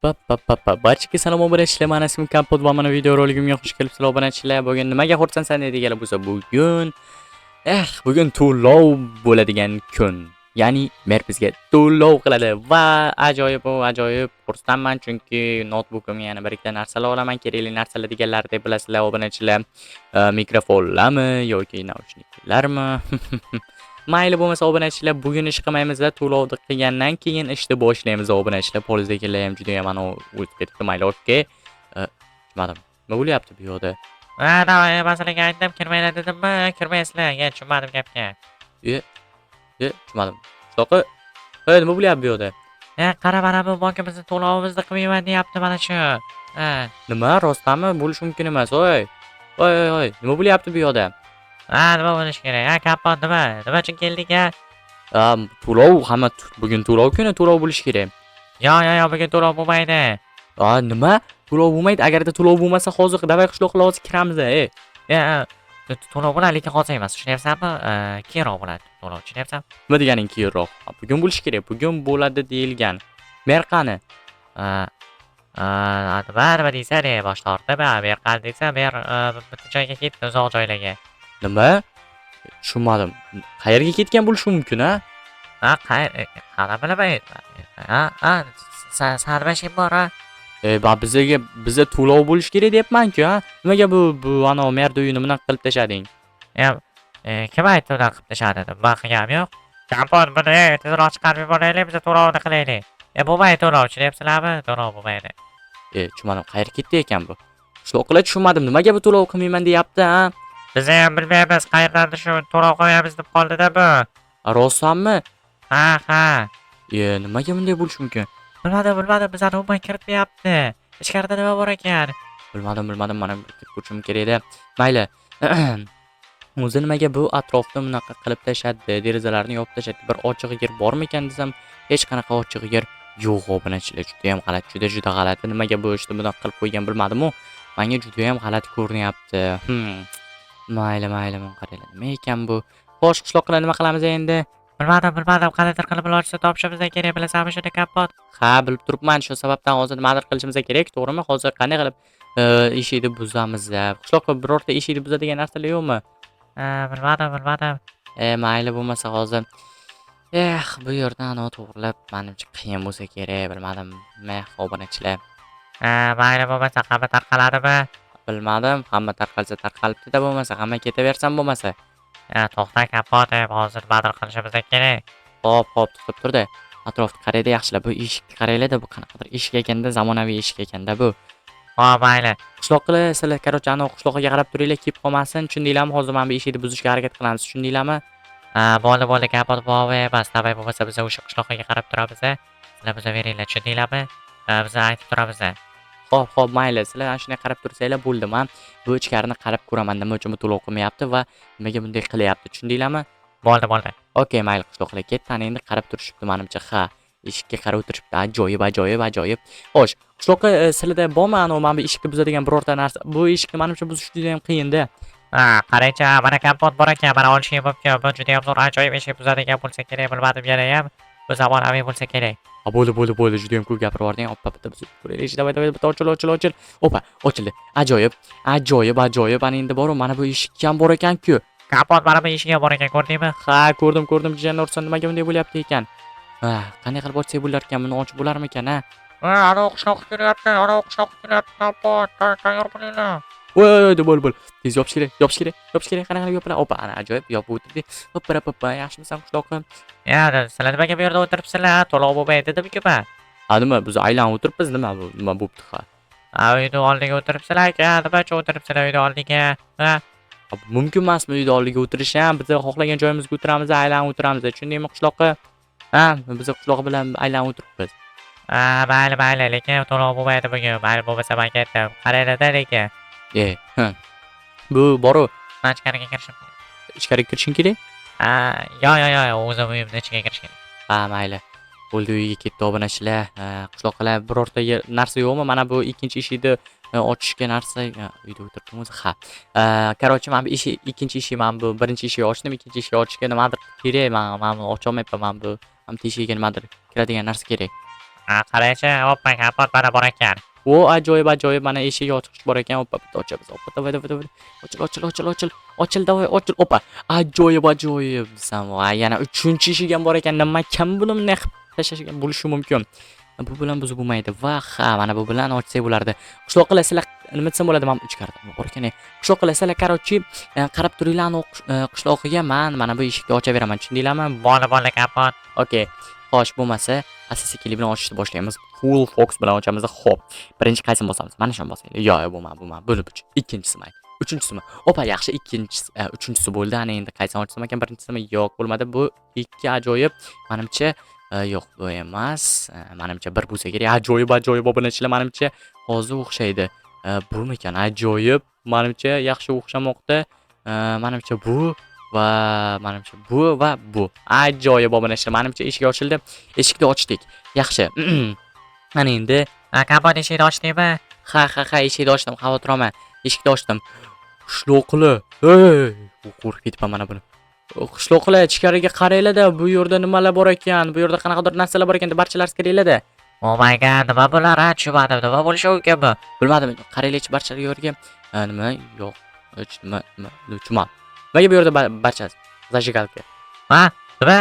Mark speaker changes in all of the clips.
Speaker 1: Pa pa pa. Barchaga salom, obunachilar. Mani ismim Kampot va mana videoroligimga xush kelibsizlar, obunachilar. Bugun nimaga xursandsan deganlar bo'lsa, bugun bugun to'lov bo'ladigan kun. Ya'ni mer bizga to'lov qiladi va ajoyib, u ajoyib xursandman, chunki noutbukimga yana bir ikkita narsalar olaman, kerakli narsalar deganlar deb bilasizlar, obunachilar. Mikrofonlarmi yoki naushniklarmi? Mayli, bo'lmasa, obunachilar, bugun ish qilmaymizda, to'lovni qilgandan keyin ishni boshlaymiz, obunachilar. Polizdagilar ham juda ham anavi o'tib ketibdi. Mayli, okey. Tushunmadim. Nima bo'lyapti bu yoqda?
Speaker 2: Ha, давай, man sizlarga aytdim, kirmanglar dedimmi? Kirmaysizlar. Ya, tushunmadim gapga.
Speaker 1: E, tushunmadim. Shunaqa, e, nima bo'lyapti bu yoqda?
Speaker 2: E, qara, mana bu bankimizni to'lovimizni qilmayman deyapti mana shu. Ha.
Speaker 1: Nima, rostdanmi? Bo'lishi mumkin emas, oy. Oy, oy, oy, nima bo'lyapti bu yoqda?
Speaker 2: Ha, nima bo'lishi kerak? Ha, Kampot, nima? Nima uchun keldik, ha?
Speaker 1: A, to'lov, hamma bugun to'lov kuni, to'lov bo'lishi kerak.
Speaker 2: Yo, yo, yo, bugun to'lov bo'lmaydi.
Speaker 1: A, nima? To'lov bo'lmaydi? Agarda to'lov bo'lmasa, hozir давай, qishloqlar, hozir kiramiz, ey.
Speaker 2: E, to'lov bo'ladi, lekin hozir emas. Tushunyapsanmi? Keyinroq bo'ladi to'lov, tushunyapsanmi?
Speaker 1: Nima deganing keyinroq? Ha, bugun bo'lishi kerak. Bugun bo'ladi deyilgan. Mer qani?
Speaker 2: Ha, ha, nima, nima deysan, ey, bosh tortib, ha, mer qani desa, mer bitta joyga ketdi, uzoq joylarga.
Speaker 1: Nima? Tushunmadim. Qayerga ketgan bo'lishi mumkin, a?
Speaker 2: Ha, qayer, qani bilaman. Ha, ha, san nima ishing bor, ha?
Speaker 1: E, ba bizaga biza to'lov bo'lishi kerak deyapman-ku, ha? Nimaga bu anavi merni uyini bunaqa qilib tashlading?
Speaker 2: Ya, kim aytdi unaqa qilib tashladi deb? Man qilganim yo'q. Kampot, buni tezroq chiqarib yuboraylik, biz to'lovni qilaylik. E, bo'lmaydi to'lov, tushunyapsizlarmi? To'lov bo'lmaydi.
Speaker 1: E, tushunmadim, qayerga ketdi ekan bu? Qishloqlar, tushunmadim, nimaga bu to'lov qilmayman deyapti, ha?
Speaker 2: Biz ham bilmaymiz, qayerdan shu to'lov qilmaymiz deb qoldida bu.
Speaker 1: A, rostdanmi?
Speaker 2: Ha, ha.
Speaker 1: E, nimaga bunday bo'lishi mumkin?
Speaker 2: Bilmadim, bilmadim, bizani umuman kiritmayapti. Ichkarida nima bor ekan?
Speaker 1: Bilmadim, bilmadim, mana bir ko'rishim kerak edi. Mayli. O'zi nimaga bu atrofni bunaqa qilib tashladi, derazalarni yopib tashladi? Bir ochiq yer bormikan desam, hech qanaqa ochiq yer yo'q, obunachilar. Judayam g'alati, juda-juda g'alati. Nimaga bu ishni bunaqa qilib qo'ygan, bilmadim-u. Menga judayam g'alati ko'rinyapti. Mayli, mayli, mana qaranglar. Nima ekan bu? Xo'sh, qishloqlar, nima qilamiz endi?
Speaker 2: Bilmadim, bilmadim, qandaydir qilib ilojini topishimiz kerak, bilasanmi shuni, Kampot?
Speaker 1: Ha, bilib turibman. Shu sababdan hozir nimadir qilishimiz kerak, to'g'rimi? Hozir qanday qilib eshikni buzamiz? Qishloqqa birorta eshikni buzadigan narsalar yo'qmi?
Speaker 2: Ha, bilmadim, bilmadim.
Speaker 1: E, mayli, bo'lmasa hozir. Eh, bu yerdan anavi to'g'rilab, manimcha qiyin bo'lsa kerak, bilmadim. Meh, obunachilar.
Speaker 2: Ha, mayli, bo'lmasa hamma tarqaladimi?
Speaker 1: Bilmadim, hamma tarqalsa tarqalibdi-da bo'lmasa, hamma ketaversin bo'lmasa.
Speaker 2: Ha, to'xta, Kampot, hozir nimadir qilishimiz kerak.
Speaker 1: Hop, hop, to'xtab turdi. Atrofni qaraydi yaxshilab. Bu eshikni qaranglar-da, bu qanaqadir eshik ekanda, zamonaviy eshik ekanda bu.
Speaker 2: Hop, mayli.
Speaker 1: Qishloqlar, sizlar, короче, anavi qishloqqa qarab turinglar, kelib qolmasin, tushundinglarmi? Hozir mana bu eshikni buzishga harakat qilamiz, tushundinglarmi?
Speaker 2: Ha, bo'ldi, bo'ldi, Kampot, bobo emas. Давай, bo'lmasa biz o'sha qishloqqa qarab turamiz, sizlar buzaveringlar, tushundinglarmi? Ha, biz aytib turamiz.
Speaker 1: Xo'p, xo'p, mayli. Sizlar ana shunday qarab tursanglar bo'ldi. Men bu ichkarini qarab ko'raman, nima uchun bu to'lov qilmayapti va nimaga bunday qilyapti, tushundinglarmi?
Speaker 2: Bo'ldi, bo'ldi.
Speaker 1: Okey, mayli, qishloqlar ketdi. Ana endi qarab turishibdi manimcha. Ha, eshikka qarab o'tirishibdi. Ajoyib, ajoyib, ajoyib. Xo'sh, qishloqqa, sizlarda bormi anavi mana bu eshikni buzadigan birorta narsa? Bu eshikni manimcha buzish juda ham qiyin-da.
Speaker 2: Ha, qarangchi, mana Kampot bor ekan, mana olishing mumkin. Bu juda ham zo'r, ajoyib eshik buzadigan bo'lsa kerak, bilmadim yana ham. Bu zamonaviy bo'lsa kerak.
Speaker 1: Ha, bo'ldi, bo'ldi, bo'ldi. Juda ham ko'p gapirib yubording. Oppa, bitta buzib ko'raylik. Давай, давай, bitta ochil, ochil, ochil. Opa, ochildi. Ajoyib, ajoyib, ajoyib. Ana endi bor, mana bu eshik ham bor ekan-ku.
Speaker 2: Kampot, mana bu eshik ham bor ekan, ko'rdingmi?
Speaker 1: Ha, ko'rdim, ko'rdim. Jiyan ursin, nimaga bunday bo'lyapti ekan? Ha, qanday qilib ochsak bo'lar ekan? Buni ochib bo'larmikan, ha?
Speaker 2: Ha, anavi qishloqqa kelyapti, anavi qishloqqa kelyapti, Kampot, tayyor bo'linglar.
Speaker 1: Voy, voy, voy, bo'l, bo'l. Tez yopish kerak, yopish kerak, yopish kerak. Qanaqa qilib yopiladi? Opa, ana ajoyib, yopib o'tirdik. Hoppa, hoppa, yaxshimisan, qishloqim?
Speaker 2: Ya, sizlar nimaga bu yerda o'tiribsizlar? To'lov bo'lmaydi dedim-ku man.
Speaker 1: Ha, nima, biz aylanib o'tiribmiz, nima bu? Nima bo'pti, ha?
Speaker 2: Ha, uyni oldiga o'tiribsizlar aka, nima uchun o'tiribsizlar uyni oldiga? Ha?
Speaker 1: Ha, mumkin emasmi uyni oldiga o'tirish ham? Biz xohlagan joyimizga o'tiramiz, aylanib o'tiramiz. Tushundingmi, qishloqqa? Ha, biz qishloq bilan aylanib o'tiribmiz.
Speaker 2: Ha, mayli, mayli, lekin to'lov bo'lmaydi bugun. Mayli, bo'lmasa men ketdim. Qaranglar-da lekin.
Speaker 1: E, ha. Bu boru
Speaker 2: Man ichkariga kirishim kerak.
Speaker 1: Ichkariga kirishing kerak?
Speaker 2: Ha, yo, yo, yo, o'zim uyimni ichiga kirish kerak.
Speaker 1: Ha, mayli. Bo'ldi, uyiga ketdi, obunachilar. Ha, qishloqlar, birorta yer narsa yo'qmi? Mana bu ikkinchi eshikni ochishga narsa uyda o'tiribdim o'zi. Ha. Короче, mana bu eshik, ikkinchi eshik, mana bu birinchi eshikni ochdim, ikkinchi eshikni ochishga nimadir kerak. Man buni ocholmayapman, mana bu ham teshigiga nimadir kiradigan narsa kerak.
Speaker 2: Ha, qaraychi, oppa, Kampot, mana bor ekan.
Speaker 1: O, ajoyib, ajoyib, mana eshik ochiq bor ekan. Oppa, bitta ochamiz. Oppa, давай, давай, давай. Ochil, ochil, ochil, ochil. Ochil, давай, ochil. Oppa, ajoyib, ajoyib desam, va yana uchinchi eshik ham bor ekan. Nima kim buni bunday qilib tashlashgan bo'lishi mumkin? Bu bilan buzib bo'lmaydi. Va ha, mana bu bilan ochsak bo'lardi. Qishloqlar, sizlar nima desam bo'ladi? Mana ichkarida nima bor ekan? Qishloqlar, sizlar, короче, qarab turinglar qishlog'iga, man mana bu eshikni ochaveraman. Tushundinglarmi?
Speaker 2: Bo'ldi, bo'ldi, Kampot.
Speaker 1: Okey. Xo'sh, bo'lmasa, asta sekinlik bilan ochishni boshlaymiz. Full focus bilan ochamiz. Xo'p. Birinchi qaysini bosamiz? Mana shuni bosaylik. Yo'q, yo'q, bo'lmadi, bo'lmadi. Bo'lib uch. Ikkinchisimi? Uchinchisimi? Opa, yaxshi, ikkinchisi, uchinchisi bo'ldi. Ana endi qaysini ochsam ekan? Birinchisimi? Yo'q, bo'lmadi. Bu ikki, ajoyib. Manimcha, yo'q, bu emas. Manimcha bir bo'lsa kerak. Ajoyib, ajoyib, obunachilar, manimcha hozir o'xshaydi. Bumikan? Ajoyib. Manimcha yaxshi o'xshamoqda. Manimcha bu va manimcha bu va bu. Ajoyib, obunachilar, manimcha eshik ochildi. Eshikni ochdik. Yaxshi. Mana endi
Speaker 2: Ha, Kampot, eshikni ochdingmi?
Speaker 1: Ha, eshikni ochdim, xavotir olma. Eshikni ochdim. Qishloqlar. Ey, qo'rqib ketibman mana buni. Qishloqlar, ichkariga qaranglar-da, bu yerda nimalar bor ekan? Bu yerda qanaqadir narsalar bor ekan, deb barchalar kiringlar-da.
Speaker 2: Oh my God, nima bular, ha? Tushunmadim, nima bo'lishi mumkin bu?
Speaker 1: Bilmadim, qaranglarchi barchalar yerga. Ha, nima? Yo'q. Hech nima, nima, tushunmadim. Nimaga bu yerda barchasi? Зажигалка.
Speaker 2: Ha, nima?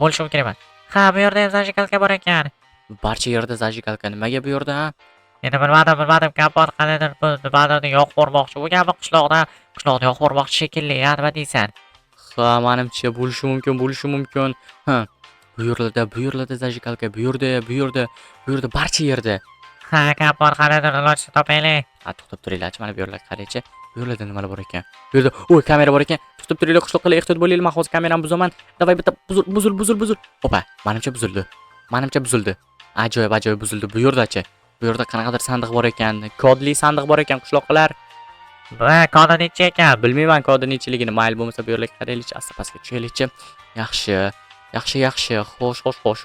Speaker 2: Bo'lishi mumkin emas. Ha, bu yerda ham зажигалка bor ekan.
Speaker 1: Barcha yerda зажигалка. Nimaga bu yerda, ha?
Speaker 2: Endi bilmadim, bilmadim, Kampot, qandaydir bu nimadir yoqib yubormoqchi bo'lganmi qishloqda? Qishloqni yoqib yubormoqchi shekilli, ha, nima deysan?
Speaker 1: Ha, manimcha bo'lishi mumkin, bo'lishi mumkin. Ha. Bu yerlarda, bu yerlarda зажигалка, bu yerda, bu yerda, bu yerda, barcha yerda.
Speaker 2: Ha, Kampot, qandaydir iloj topaylik.
Speaker 1: Ha, to'xtab turinglarchi, mana bu yerlarga qaraychi. Bu yerlarda nimalar bor ekan? Bu yerda, oy, kamera bor ekan. To'xtab turinglar, qishloqlar, ehtiyot bo'linglar, men hozir kamerani buzaman. Давай, bitta buzil, buzil, buzil, buzil. Opa, manimcha buzildi. Manimcha buzildi. Ajoyib, ajoyib buzildi. Bu yerdachi. Bu yerda qanaqadir sandiq bor ekan. Kodli sandiq bor ekan, qishloqlar.
Speaker 2: Va kodi necha ekan?
Speaker 1: Bilmayman kodi nechiligini. Mayli, bo'lmasa bu yerlarga qaraylikchi, asta pastga tushaylikchi. Yaxshi. Yaxshi, yaxshi. Xo'sh, xo'sh, xo'sh.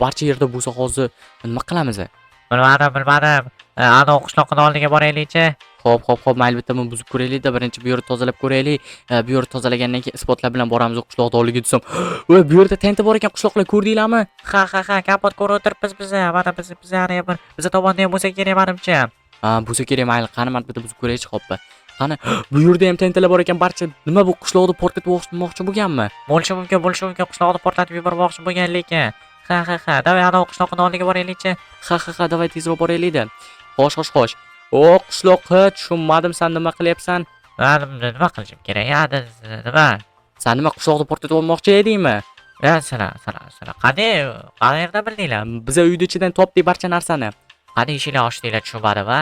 Speaker 1: Barcha yerda bo'lsa hozir nima qilamiz?
Speaker 2: Bilmadim, bilmadim. Anavi qishloqni oldiga boraylikchi.
Speaker 1: Xo'p, xo'p, xo'p, mayli, bitta buni buzib ko'raylik-da, birinchi bu yerni tozalab ko'raylik. Bu yerni tozalagandan keyin isbotlar bilan boramiz u qishloqni oldiga desam. Voy, bu yerda TNT bor ekan, qishloqlar, ko'rdinglarmi?
Speaker 2: Ha, Kampot, ko'rib o'tiribmiz biz. Mana biz bizani bir biza tomonda ham bo'lsa kerak, manimcha.
Speaker 1: Ha, bo'lsa kerak, mayli, qani, mana bitta buzib ko'raylik, xo'pmi. Qani, bu yerda ham TNTlar bor ekan, barcha nima, bu qishloqni portlatmoqchi bo'lganmi?
Speaker 2: Bo'lishi mumkin, bo'lishi mumkin, qishloqni portlatib yubormoqchi bo'lgan lekin. Ha, давай anavi qishloqni oldiga boraylikchi.
Speaker 1: Ha, давай tezroq boraylik-da. Xo'sh, xo'sh, xo'sh. O, qishloqi, tushunmadim, san nima qilyapsan?
Speaker 2: Ha, nima qilishim kerak? Ya, nima?
Speaker 1: San nima, qishloqni portlatib olmoqchi edingmi?
Speaker 2: Ya, sizlar qanday, qayerdan bildinglar?
Speaker 1: Biza uyni ichidan topdik barcha narsani.
Speaker 2: Qanday eshiklar ochdinglar, tushunmadim, ha?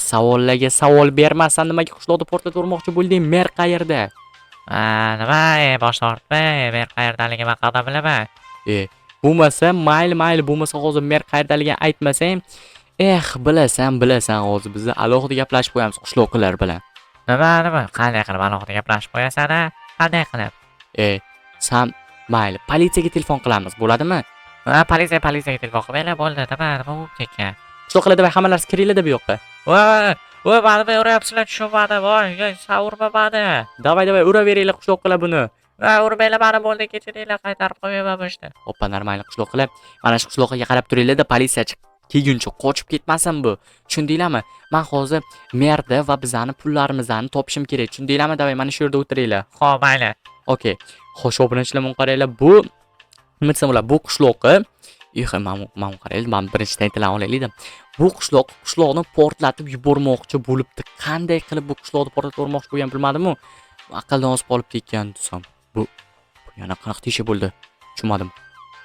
Speaker 1: Savollarga savol berma, san nimaga qishloqni portlatib yubormoqchi bo'lding? Mer qayerda?
Speaker 2: Ha, nima, bosh tortma, men qayerdaligini man qayerdan bilaman?
Speaker 1: E, bo'lmasa, mayli, mayli, bo'lmasa hozir mer qayerdaligini aytmasang, eh, bilasan, bilasan, hozir bizni alohida gaplashib qo'yamiz qishloqilar bilan.
Speaker 2: Nima, nima? Qanday qilib alohida gaplashib qo'yasan, a? Qanday qilib?
Speaker 1: E, san mayli, politsiyaga telefon qilamiz, bo'ladimi?
Speaker 2: Ha, politsiya, politsiyaga telefon qilmanglar, bo'ldi, nima, nima bo'lib ketgan?
Speaker 1: Qishloqlar, давай, hammalari kiringlar bu yoqqa.
Speaker 2: Voy, voy, mani nima uryapsizlar, tushunmadim, voy, voy, san urma mani.
Speaker 1: Давай, давай, uraveringlar, qishloqlar, buni.
Speaker 2: Va urmanglar mani, bo'ldi, kechiringlar, qaytarib qo'ymayman bu ishni.
Speaker 1: Oppa, нормально, qishloqlar. Mana shu qishloqqa qarab turinglar-da, politsiya chiqib kelguncha qochib ketmasin bu. Tushundinglarmi? Men hozir merda va bizani pullarimizni topishim kerak. Tushundinglarmi? Давай, mana shu yerda o'tiringlar.
Speaker 2: Xo'p, mayli.
Speaker 1: Okey. Xo'sh, obunachilar, buni qaranglar. Bu nima desam bo'ladi? Bu qishloqi, eh, mana bu qaranglar, mana birinchi TNTlarni olaylik-da. Bu qishloq qishloqni portlatib yubormoqchi bo'libdi. Qanday qilib bu qishloqni portlatib yubormoqchi bo'lgan bilmadim-u. Aqldan ozib qolibdi ekan desam. Bu yana qanaqa tesha bo'ldi? Tushunmadim.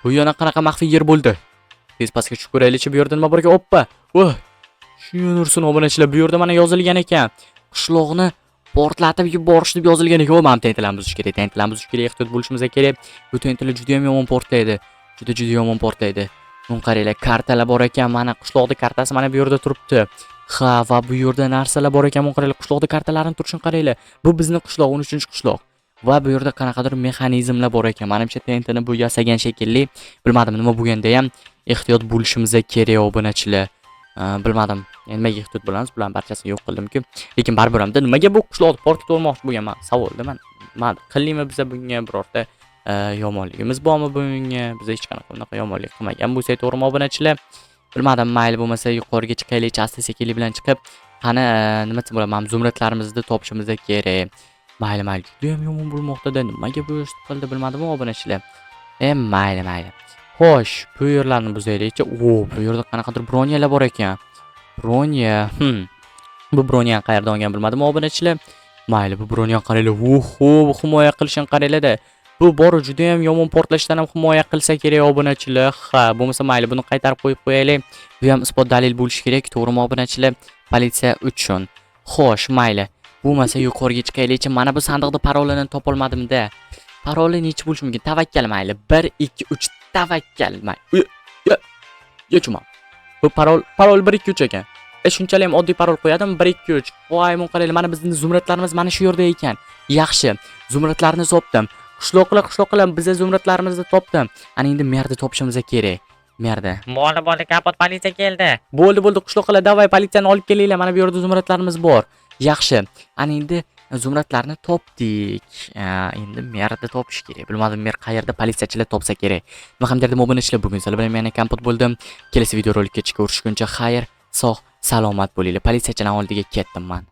Speaker 1: Bu yana qanaqa maxfiy yer bo'ldi? Tez pastga tushib ko'raylikchi, bu yerda nima bor ekan? Oppa. Voh. Tushunursin, obunachilar, bu yerda mana yozilgan ekan. Qishloqni portlatib yuborish deb yozilgan ekan. O, mana TNTlarni buzish kerak, TNTlarni buzish kerak, ehtiyot bo'lishimiz kerak. Bu TNTlar juda ham yomon portlaydi. Juda juda yomon portlaydi. Buni qaranglar, kartalar bor ekan. Mana qishloqning kartasi mana bu yerda turibdi. Ha, va bu yerda narsalar bor ekan. Buni qaranglar, qishloqda kartalarini turishini qaranglar. Bu bizni qishloq, 13-qishloq. Va bu yerda qanaqadir mexanizmlar bor ekan. Menimcha, TNTni bu yasagan shekilli. Bilmadim, nima bo'lganda ham ehtiyot bo'lishimiz kerak, obunachilar. Bilmadim. Endi nimaga ehtiyot bo'lamiz? Bularning barchasini yo'q qildimku. Lekin baribir hamda nimaga bu qishloqni portlatib olmoqchi bo'lganman? Savolda man. Man qildingmi biza bunga birorta Yomonligimiz bormi bunga? Biz hech qanaqa unaqa yomonlik qilmagan bo'lsak, to'g'rimi, obunachilar? Bilmadim, mayli, bo'lmasa yuqoriga chiqaylik, asta sekinlik bilan chiqib, qani, nima desam bo'ladi, mana zumradlarimizni topishimiz kerak. Mayli, mayli, judayam yomon bo'lmoqda-da. Nimaga bu ish qildi, bilmadim, obunachilar. Mayli, mayli. Xo'sh, bu yerlarni buzaylikchi. O, bu yerda qanaqadir броня lar bor ekan. Броня. Bu броня ni qayerdan olgan, bilmadim, obunachilar. Mayli, bu броня ni qaranglar. Oho, bu himoya qilishini qaranglar-da. Bu bor juda ham yomon portlashdan ham himoya qilsa kerak, obunachilar. Ha, bo'lmasa mayli, buni qaytarib qo'yib qo'yaylik. Bu ham isbot dalil bo'lishi kerak, to'g'rimi, obunachilar? Politsiya uchun. Xo'sh, mayli. Bo'lmasa yuqoriga chiqaylikchi. Mana bu sandiqni parolini topolmadim-da. Paroli nechi bo'lishi mumkin? Tavakkal, mayli. 1 2 3, tavakkal. Mayli. Ya, ya, chuma. Bu parol 1 2 3 ekan. Shunchalik ham oddiy parol qo'yadim, 1 2 3. Voy, mun qaranglar, mana bizning zumradlarimiz mana shu yerda ekan. Yaxshi. Zumradlarni topdim. Qishloqlar, qishloqlar, biza zumradlarimizni topdim. Ana endi merni topishimiz kerak. Merda.
Speaker 2: Bo'ldi, bo'ldi, Kompot, politsiya keldi.
Speaker 1: Bo'ldi, bo'ldi, qishloqlar, давай, politsiyani olib kelinglar. Mana bu yerda zumradlarimiz bor. Yaxshi. Ana endi zumradlarni topdik. Endi merni topish kerak. Bilmadim, mer qayerda, politsiyachilar topsa kerak. Nima ham derdim, obunachilar, bugun sizlar bilan men Kompot bo'ldim. Kelasi videorolikka ko'rishguncha xayr, sog', salomat bo'linglar. Politsiyachilar oldiga ketdim man.